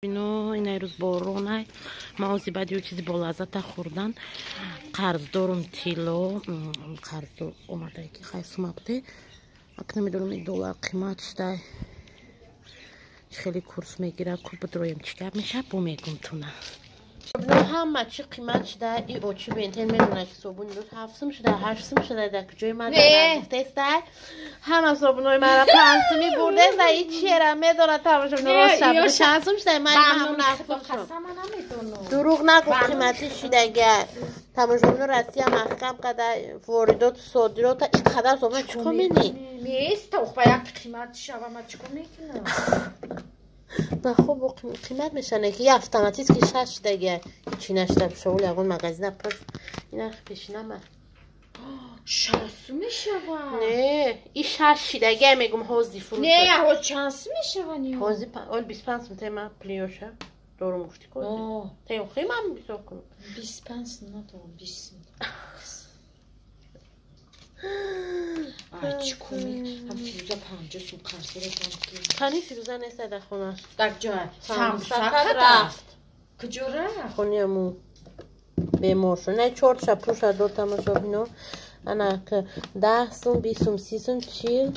Ино ина рӯз боронай. Ман ози баъди ё чизи болаззата хӯрдан қарздорум, тилло қарздор омадай, ки хай сума буде. Ак намедонам, ин доллар қимат шудай, хеле курс мегирад. Ку бидроем, чӣ гап мешавад, бо мегум туна. Ҳама чӣ қимат шуда. И очи бентен медона, ки собун имрӯз 7 сум шуда, 8 сум шуда. Дар куҷои ман гуфтестай, ҳама собунои мара 5 суми бурдеста. И чиера медона, тамошо, чанд сум шуда? Ман ҳамун 7 сум. Дурӯғ нагӯ, қиматӣ шудагар. Тамошобино, Россия маҳкам када воридоту содирота. И қадар собуна чӣ кор менӣ? Нест, ба як қимат шава, ма чӣ кор мекунам? На, хуб, қимат мешане, ки автоматически шаш шудагия. Ҳичи нашуда шоул, ягон магазина пурс, ина пешинама. 6 сум мешава? Не, и шаш шидагия мегум, ҳози фурӯш. Не, ҳоз чанд сум мешава? Ҳози ол 25 сум тема плиёша дорум, гуфти ко тем химам бисёр кунам. 25 сум надорам, 20 сум. Ай, чӣ кунӣ? Ҳам Фирӯза 50 сум қарз дорад. Қани Фирӯза нест дар хонаш. Дар ҷой самсака рафт. Куҷо рафт? Хониаму бемор шуд. На, чорша пуша дод, тамошобино. Ана 10 сум, 20 сум, 30 сум, 40,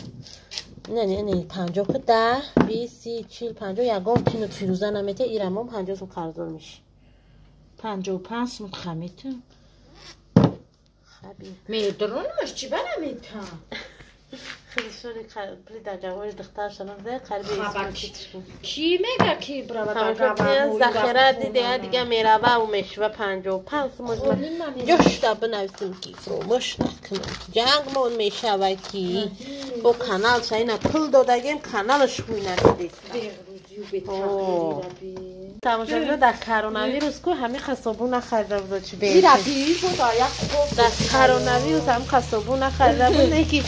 не, не, не, 50, ки 10, 20, 30, 40, 50. Ягон тинут Фирӯза намете, ирамон 50 сум қарздор мешӣ. 55 сум хаметам. Медронаш, чӣ ба наметам? Хелишони пули дар ҷавори духтаршона қариби. Кӣ мега, ки брава? Захира диде, дига мерава, мешава 55 сум. Ҷошта бинависем, ки фуромӯш накунам, ҷангмон мешава, ки бо канал шаина пул додагем, каналаш ҳуй надидеста. Тамошобино, дар коронавирус ку ҳамин қасобун нахарида буда, чи дар коронавирус ҳамин қасобун нахарида буд, не ки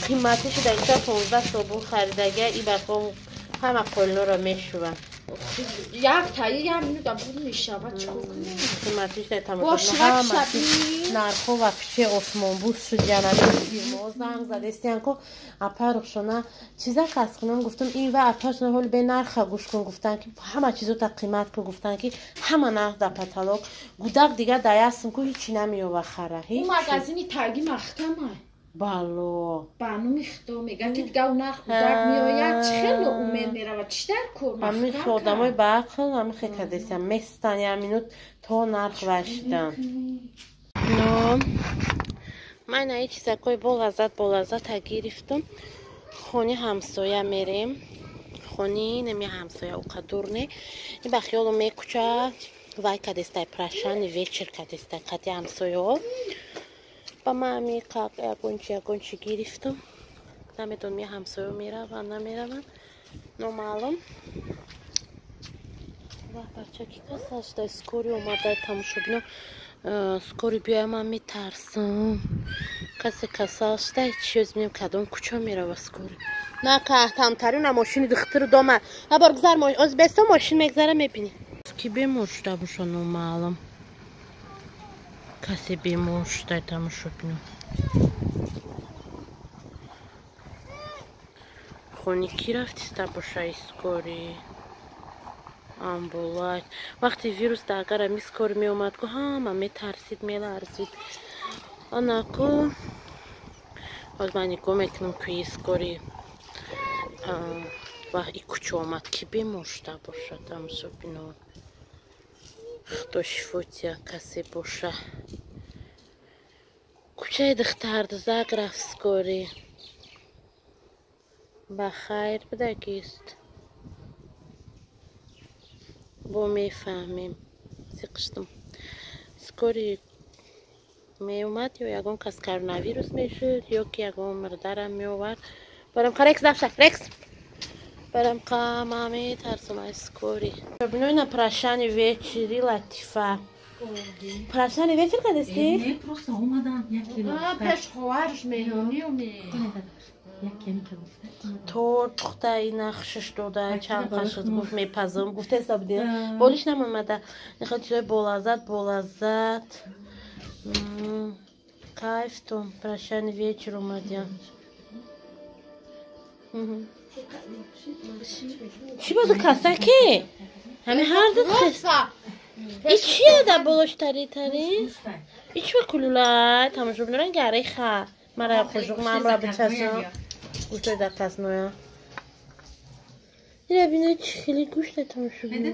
қиматӣ шуда. Иса 15 собун харидага, и бако ҳама қолиноро мешува. Як таи як минута буд мешава, чӣ кор кунем? Қиматӣ шуда, тамошобино, нархҳо вообще осмонбуз шуд. Янами фирмао занг задестиян ко апа Рухшона, чиза кас кунам? Гуфтам, ин ва апашона ҳоли бе нарха гӯш кун. Гуфтан, ки ҳама чизота қимат ку. Гуфтан, ки ҳама нарх дар потолок. Гудак дига даястм ку, ҳичи намеёва хара. Магазини таги маҳкама. Бало. Ба номи Худо, мегӯяд, ки дига нарх гудак меояд, чӣ хеле умед меравад, чӣ дар кор? Ҳамин одамои баақл ҳамин хел кардесиям, местан як минут то нарх вашидан. Но ман ин чизакои болаззат болаззата гирифтам, хони ҳамсоя мерем. Хони неми ҳамсоя уқадур не, ин ба хиёлу мекуча вай кадестай, прощальный вечер кадестай қати ҳамсояҳо. Ба ман ами қақ ягончи ягончи гирифтам. Намедонам, я ҳамсоё мераванд, намераванд, номаълум. Ва бача, ки касал шуда, скорый омада. Тамошобино, скорый биёя, ман метарсам. Касе касал шуда, чиз мем, кадом кучо мерава скорый? На каҳтамтарина мошини духтуру дома абор гузар, оз бесто мошин мегзара, мебинӣ, ки бемор шуда боша, номаълум. Касе бемор шуда, тамошобино. Хони ки рафтиста боша скорый, амбуланс? Вақте вирус агар ами скорый меомад ку, ҳама метарсид, меларзид. Анаку ҳоз ман нигоҳ мекунам, ки скорый ва и кучо омад, ки бемор шуда бошад. Тамошобино, Худо шифо тия, касе боша. Кучаи духтардузак рафт скорый. Ба хайр будагист, бо мефаҳмем. Зиқ шудам. Скорый меомад, ё ягон кас коронавирус мешуд, ё ки ягон мурдарам меовард. Барам қа, рекс дафша, рекс, барам қа, ма метарсам аз скорый. Бино, прощальный вечер и Латифа. Прощальный вечер кадасти? Не, просто омадан. Пеш хоҳарш меҳмонӣ омед. Торт пухта, ина хушш дода, чанд қашуд. Гуфт, мепазам, гуфтеста буди, болиш намомада. Нихел чизои болаззат болаззат, кайфтон. Прощальный вечер омадям. Чӣ баду каса ки? Ҳами ҳар ду хес. И чия да болош тари тари? И чӣ ба кулулай? Тамошо биноран гари ха. Мара хушуқ мамра бичасам. Гӯштой дар касноя. Ира бино чӣ хеле гӯшта тамошо бино.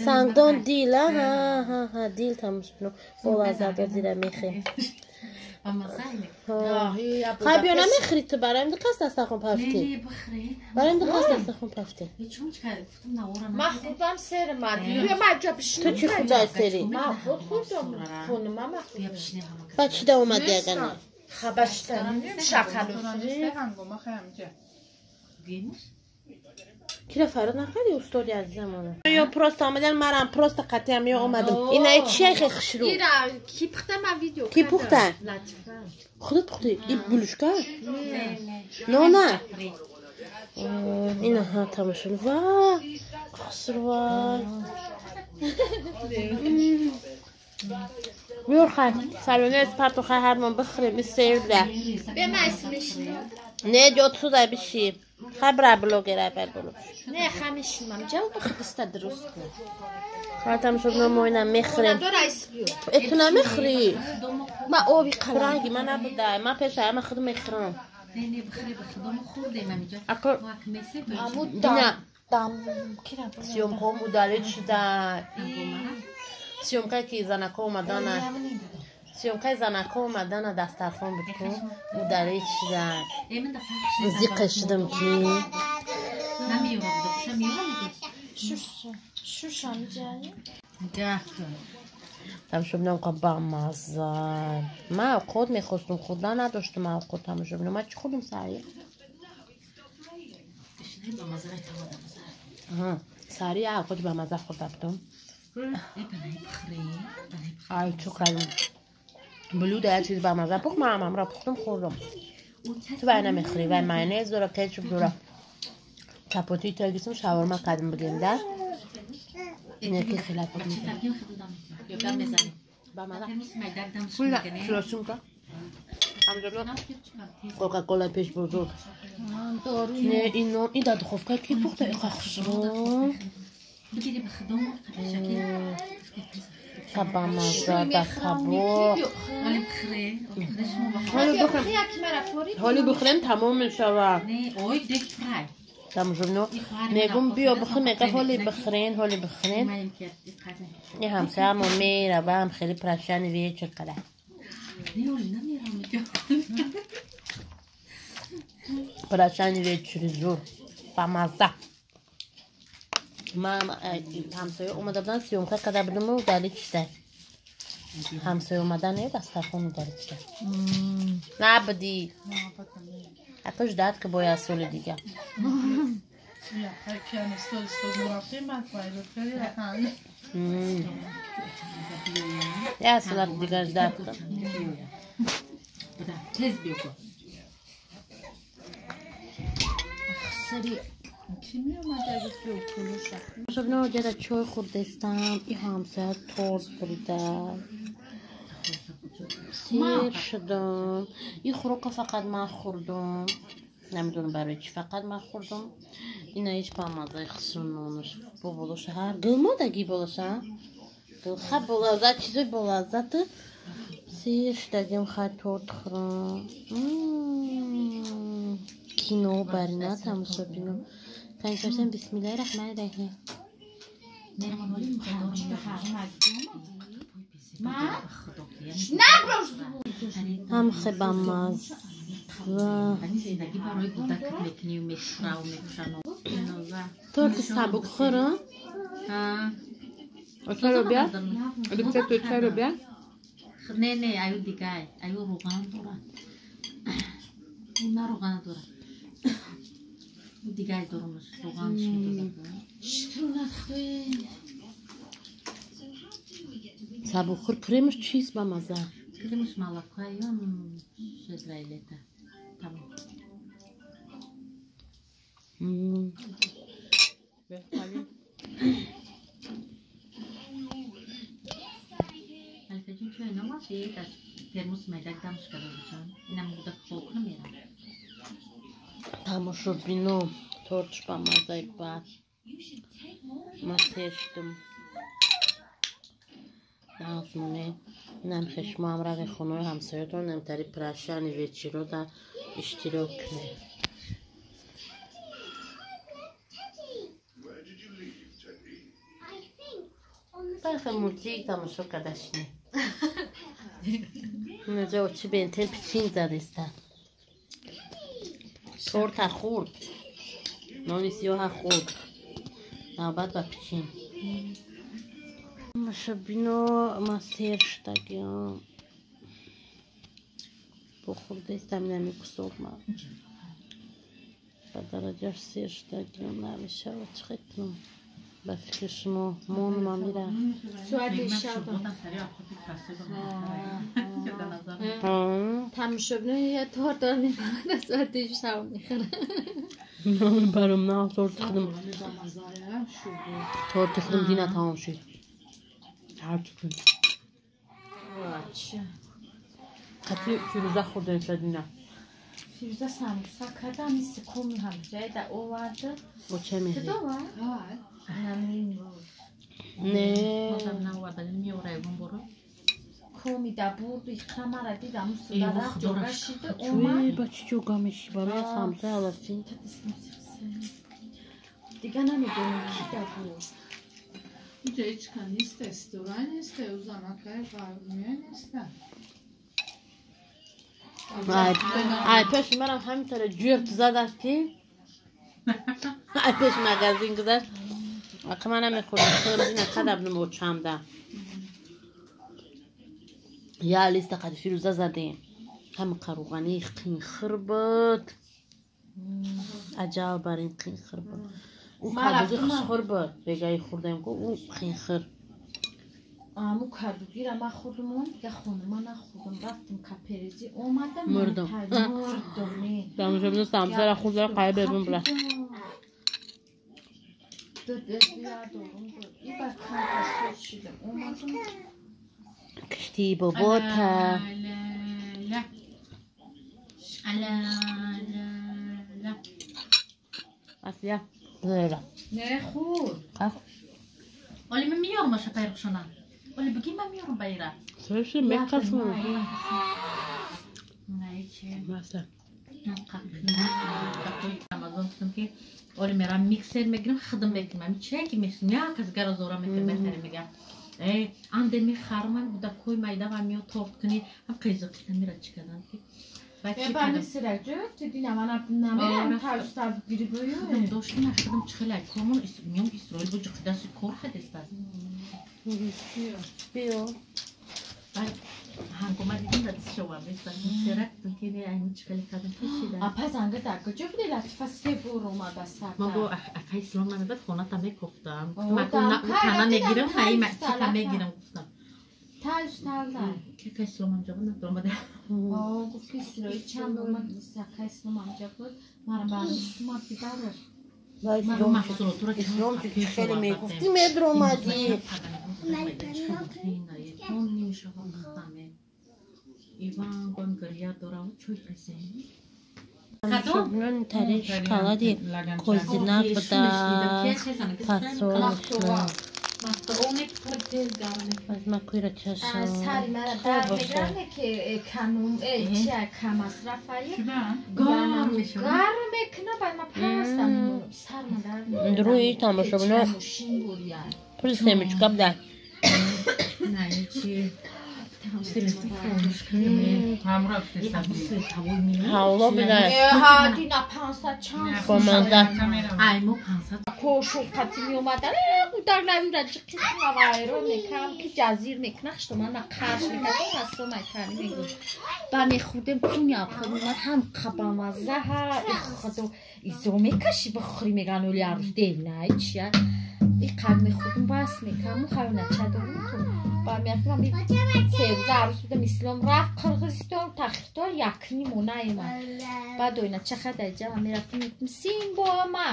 Сангдон дил, ҳа ҳа ҳа дил тамошо бино. Болаззат дила мехе. Хай биё намехӯри ту барои ду кас дастархон пафтӣ. Барои ду кас дастархон пафтӣ. Ман хӯрдам сер мад. Биё ман ҷо бишинам. Ту чӣ хӯрдай сери? Ман худ хӯрдам. Хонума ман хӯрдам. Ба чӣ да омадӣ агана? Хабашта шакалофри. Кира фарод накардӣ устоди азизамона? Ё просто омадан марам просто қатъиам ё омадам. Ина чия хе хушрӯ? Ира ки пухта ман видео Ки пухта? Латифа. Худат пухтӣ? И булушка? Нона? Ина ҳа тамошо. Ва хушрӯ. Биёр хай салонес парту хай ҳармон бихӯрем исерда. Бе ман исмешинам. Не ҷо туда биши. Хабра блогера бар блог. Не хамишинам. Ҷавоб бихӯста дуруст кун. Хай тамошо моина мехӯрем. Дора ис биё. Э ту намехӯрӣ? Ман оби қалам. Ранги ман набудай. Ман пеша ама худ мехӯрам. Не бихӯрем, хӯрдем ҳаминҷо. Ако Дина дам кира съёмкаҳо удалить шуда. Съёмкае ки занако омадана. Съёмкаи занако омадана дастархон буд ку удалить шуда. Зиқе шудам ки. Тамошобинам қа бамазза. Ман овқот мехостум, хӯрдан надоштум овқот тамошобинам. Ман чӣ хӯрдум саҳарӣ? Саҳарӣ як овқоти бамазза хӯрда будам. Ай чӣ кардам? Блюдо як чиз бамазза пухт, ман ҳамамро пухтум хӯрдам. Ту вай намехӯрӣ, вай майонез дора, кетчуп дора. Чапоти тагисм шаворма кардем бигем да? Неки хелак бамазза. Шилосумка. Кока-кола пеш бозор. Не, ино, и да духовка ки пухта, иқа хушрӯ. Бамазза да кабоб. Ҳоли бихӯрем тамом мешавад. Тамошобино мегум биё бихӯр, мега ҳоли бихӯрен, ҳоли бихӯрен. И ҳамсоямо меравам хеле прощани вечер када. Прощани вечери зур. Бамазза. Ман ҳамсоя омада будан, съёмка карда будам удалить шуда. Ҳамсоя омадан не дастархон удалить шуда. Набудӣ. Ако ждать ки бояд соли дига. Як сола дига ждать кун. Шабно ҷада чой хӯрдестам, и ҳамсоя торт бурида. Сер шудам. И хӯрока фақат ман хӯрдум. Намедонам барои чӣ фақат ман хӯрдум. Ина ҳеҷ бамаззаи хусрунонаш бо болоша ҳар гул модаги болоша. Гул ха болаззат, чизои болаззат. Сер шудагим хай торт хӯрам. Кино барина тамошобино. Канкашан бисмиллаҳи раҳмани раҳим. Ҳам хе бамазза. Торти сабук хӯрам. Чай робия? Рецепту чай робия? Не, не, аю дигай, аю руған дора. Ина руған дора. Дигай дорумуш, руғанш медозад. Сабукхӯр кремаш чист бамазза? Кремаш малакаён шедрайлета. Тамом. Алифаҷон чой намадӣ? Дар термос майдак дамш карда ҷон. Инам гудак хок намерам. Тамошобино Тортш ба маззаи бад. Ма сер шудам. Нағзмоне. Инам хешмо ҳамрави хонаи ҳамсоятон намтари прашани вечеро да иштирок кунед. Байха мультик тамошо карда шине. Инаҷа очи бентен пичин задеста. Торта хӯрд. Нони сиёҳа хӯрд. Навбат ба пичин. Машабино ма сер шудагиам. Бухӯрдаистам инами кусок ма. Ба дараҷаш сер шудагиам намешавад чӣ хел кунам? Ба фикри шумо монума мира. Тамошобино я торт дора мефаҳмад аз соати шаб мехӯрад. Баром на торти худам. Торти худам дина тамом шуд. Ҳарчи кун. Қати Фирӯза хӯрдем шуд дина. Фирӯза самбуса карда, мисли коми ҳамҷая да оварда. Бо ча мехӯрӣ? Не. Коми да бурду иқра мара дидам суда рафт ҷога шида омад. Ба чӣ ҷога меши? Барои самбуса алафин. Дига намедонам ки да бурд. Уҷа ҳеч кас нест, ресторан нест, ӯ занакаи ғарбия нест. Ай пеши манам ҳаминтаре ҷӯрт задаст ки ай пеши магазин гузашт. Ақа ман намехӯрдам, худам дина қадабнам очамда. Я листа қади Фирӯза задем. Ҳама қаруғани қинхир буд. Аҷал бар ин қинхир буд. Ӯ кадуги хушхӯр буд. Бегаи хӯрдем ку ӯ қинхир. Аму кадугира ма хӯрдум, дига хонума нахӯрдум. Рафтим каперези омадам. Мурдум. Мурдум. Тамошобино самбусара хӯрда қай бебун бира. Киштии бобота. Асия. Не хӯрд. Оли ман меёрам аша пайрухшона. Оли бигӣ ман меёрам ба ира. Слушай, мекасм. Маса. Амазон гуфтам ки оли мерам миксер мегирам, хидм мекунам. Чие ки мешинам, як кас гара зора мекунам, беҳтаре мегам. Э, анде мехарам, буда кой майда ва миё торт кунӣ, ҳам қизиқ мера чӣ кардам ки. Бани сираҷо, ту дина мана намерам тавста гирибою. Доштим хидм чихела кормон миём Исроил бу ҷиқидаси кор хадистас. Биё. Ҳангома дидим да дистшова беста сирак ки не ай чихела кардам кашида. Апа занга дар куҷо буди Латифа се бор омада сар. Ман бо акай Ислом мана хоната мекофтам. Ман тана мегирам, на има чика мегирам гуфтам. Тажталда. Ки акай Ислом ҳамҷа буд надомада. О, гуфт ки Исроил чанд омад, акай Ислом ҳамҷа буд. Мара барма бидараш. Ислом хеле мегуфтӣ медромадӣ. Тари шоколади козинак буда фасол. Аз ма куйра чашам. Сари мара дард мегирад ки канум чия камасрафаи. Гарм мекуна баъд ма пастам сарма дард мегирад. Рӯи тамошобино пули семечка буда. Ҳавло буда. Дина 500 чанд. Бомазза. Ай мо 500. Кошуқ қати меомадан дар навира қисма вайрон мекардам ки ҷазир мекуна хишто ман қарш мекардам асло майкарӣ мегӯшт ба мехӯрдем куни абхӯр меомад ҳам қабамазза ҳа худо изо мекашӣ бихӯрӣ меган оли арӯз девнай чия иқад мехӯрдум бас мекардам хайонача дорум ту ба мерафтам севза арӯз будам ислом рафт Қирғизистон тахито якним наомад баъд оинача хадаҷа мерафтам мегуфтам симбома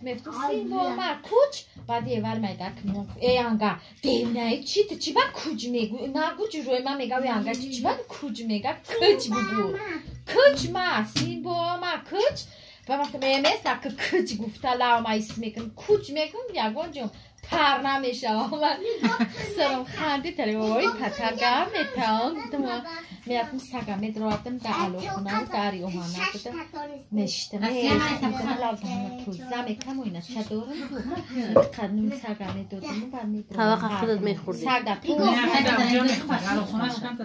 мегуфтам симбома куч баъд евар майдак меом э анга девнаи чи ту чи ба куҷ мегӯ нагӯ ҷурӯи ма мега э анга ту чи ба куҷ мега куч бугӯ куч ма симбома куч Ба вақте мемес ак куч гуфта лавма ис мекунам, куч мекунам, ягон ҷо тар намешавам. Ман сарам ханди тари ой патага метаон гуфтам мерафтам сага медровардам дар алоқхона дар оҳана будам мешитам тоза мекунам ина ча дорам қаднум сага медодам баъд медровардам. Тавақа худат мехӯрдӣ? Сага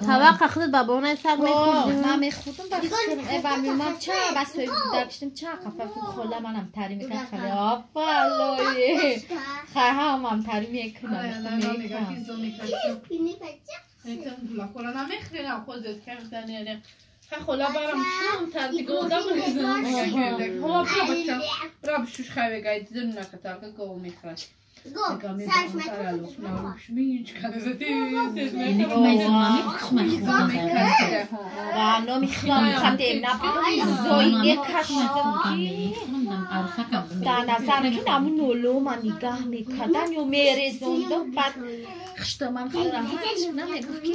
Тавақа худат ба бонаи саг мехӯрдӣ? Ман мехӯрдам ба меомад ча бас дагиштам ча қафафтам хола манам тари мекард хали афаллое хай ҳамам тари мекунам. Дар назар ки намун нолома нигаҳ мекардан ё мерезондам баъд хиштоман намегуфт ки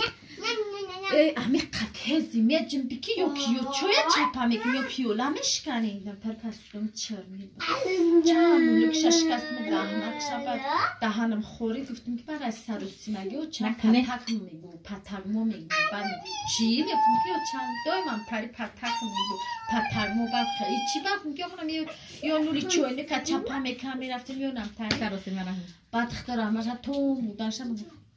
ами қатези меҷимби ки ё киё чоя чапа мекунӣ ё пиёла мешиканӣ тар пасудам чирми чамулукша шикастм даҳнакша баъд даҳанам хорид гуфтам ки баъд аз сарусимагӣ ё чам патак мегу патакмо мегу баъд чӣ мегуфтам ки ё чам доимам тари патак мегу патакмо баъд чӣ баъд ки охнам ё нури чойника чапа мекунам мерафтем ё намтар баъд хтарамаша то буданша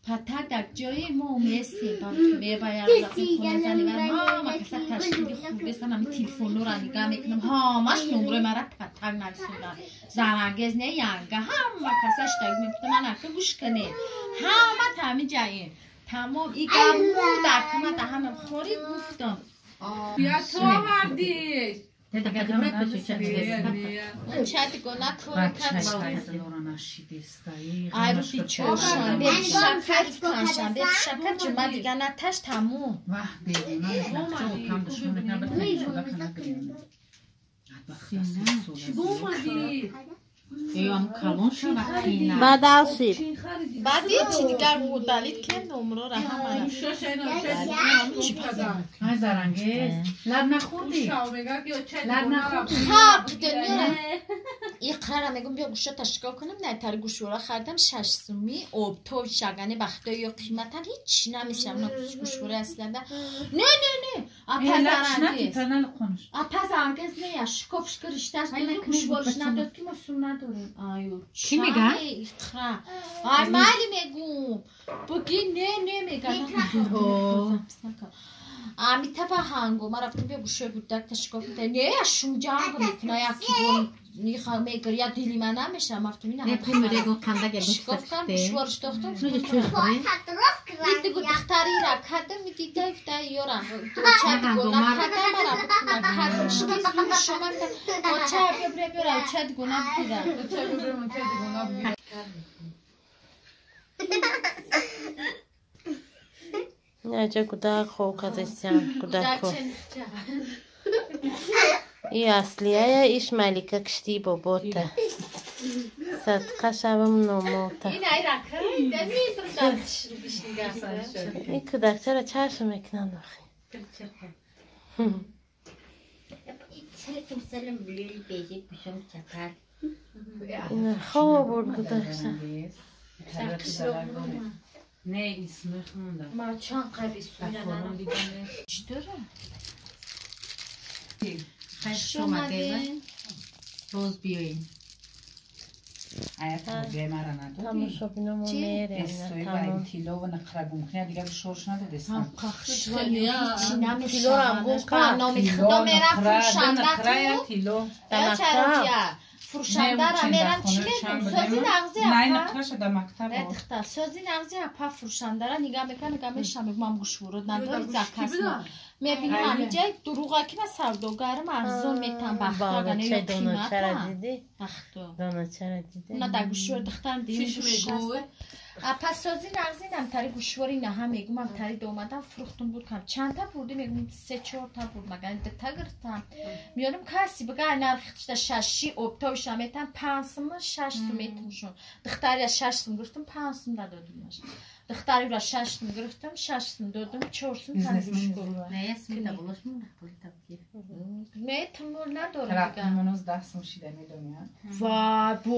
патак дар ҷои мо местем мебаяд хона зани вар ҳама каса ташкили хурдестан ҳами телефонора нигаҳ мекунам ҳамаш номрои мара патак нависондан зарангез не янга ҳама каса штаг мегуфтам ман ака гӯш кунед ҳама тами ҷаин тамом и гапу дар кама даҳанам хорид гуфтам я то овардиш Айрӯзи чоршанбе шакар панҷшанбе шакар ҷума дига наташ тамом. Баъд шид. Баъд ҳечи дигар удалид ки номрора ҳама. Ай зарангез. Лаб нахӯрдӣ? Лаб нахӯрдӣ? Хақ дунёра. Иқрара мегум биё гӯша ташкил кунам, найтари гӯшвора харидам 6 сумӣ обтов шагане бахтои ё қиматан ҳеч намешам на гӯшвора асланда. Не не не. Апа зарангез. Апа зарангез не я шикоф шикришташ гӯшворш надод ки мо сум надорем. Аю. Чӣ мега? Иқра. Ай майли мегум. Буги не не мега. Ами таба ҳанго ма рафтам биё гӯшои гудак ташкил кунам. Не я шум ҷанг мекуна як кибон ниха мегир я дили ман намешам рафтам ина. Не пимрего қанда гардиш. Шикофтам гӯшворш тохтам. Дигу духтари ра кадам дида ифта ёра. Чад гона кадам ра букна кадам шки зур шомам. Оча бибре бира чад гона бира. Оча бибре чад гона бира. Наҷа кӯдак хоб кардастиям кӯдако. И аслияя иш малика киштии бобота. Садқа шавам номота. И кӯдакчаро чашм мекунанд охи. Ина хоб бурд кӯдакча. Не исми хондам. Ма чанд қаби суя чӣ дора? Хуш омадед. Боз биёед. Тамошобиномо мерем. Фурӯшандара мерам чӣ мегӯм? Сози нағзи апа. Духтар, сози нағзи апа фурӯшандара нигаҳ мекунам, мегӯям мешам, мегӯям ман гӯшворот надорӣ заказ. Мебинам ҳамиҷа дурӯға ки ман савдогарам арзон метам бахтагане ё қимата. Бахто. Доначара дидӣ? На дар гӯшвор духтарам дидим гӯш. Апасози нағзинам тари гӯшвори наҳа мегумам тари домадам фурӯхтум буд кам чандта бурди мегум се чорта бурд маган дита гиртам миёнам каси бага нархишта шаши обтовиша метам 5 сум 6 сум метумшон духтария 6 сум гирифтам 5 сум дадодимаш духтариро 6 сум гирифтам 6 сум додам 4 сум тари гӯшвор метумул надорам ва бо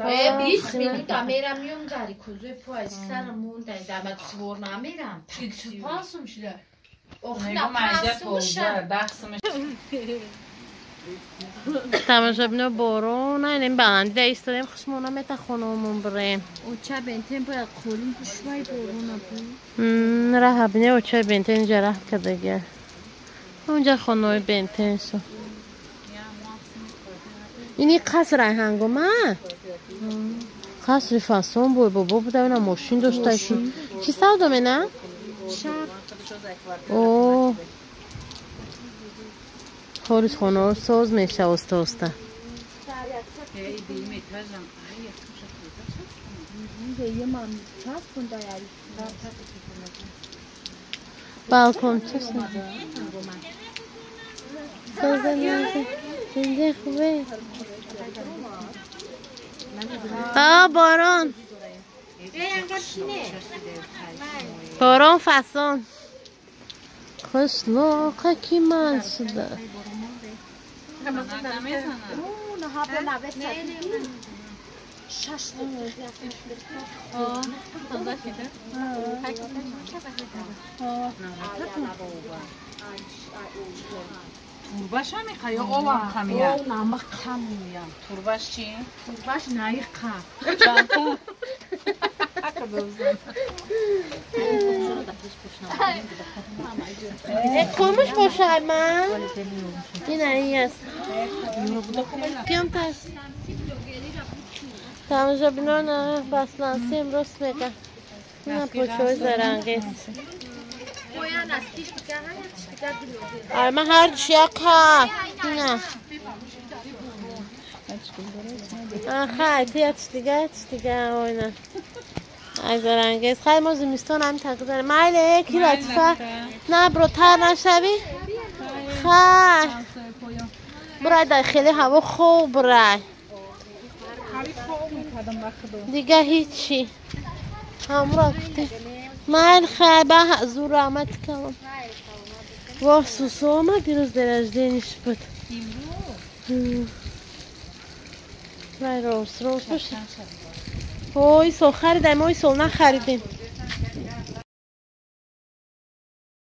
20 минут мерам миём дари кӯзои пой сарам монда дамат свор намерам. 5 сум шида. Охна 5 сум ша. 10 сум. Тамошобино, борон инем баландида истодем, хушмона мета хонамон бирем. Оча бентен бояд қолим гӯшвай борона бу. Раҳа бине, очаи бентен инҷа раҳ кардагия, онҷа хонаҳои бентеншо. Ини қаср ҳангома қасри фасон бой бобо буда, ина мошин дошташу чӣ савдо мена. О, холис хонаҳо соз меша оста оста. Балкон зинде хубе. А борон, борон фасон хушлоқаки ман шуда. Турбаш ҳамиқа ё овам хамия? Намақ хамия. Турбаш чӣ? Турбаш наиқа. Қомуш бошай ман ина ин аст киём тас. Тамошобинон, баслансим рост мега, ина почои зарангез. Ай, ман ҳар яка ина хай ти дига дига ойна ай зарангез. Хай, мо зимистон ҳамин тақдир майле ки латифа на бротар нашавӣ. Хай, бурай, дар хеле ҳаво хуб бурай. Дига ҳичи ҳамро гуфтем майл. Хай, ба зур раҳмат калом. Воҳ, сусу омад, дирӯз день рождения ш буд. Вай, рост рост боша. Ой, сол харидем, ой, сол нахаридем.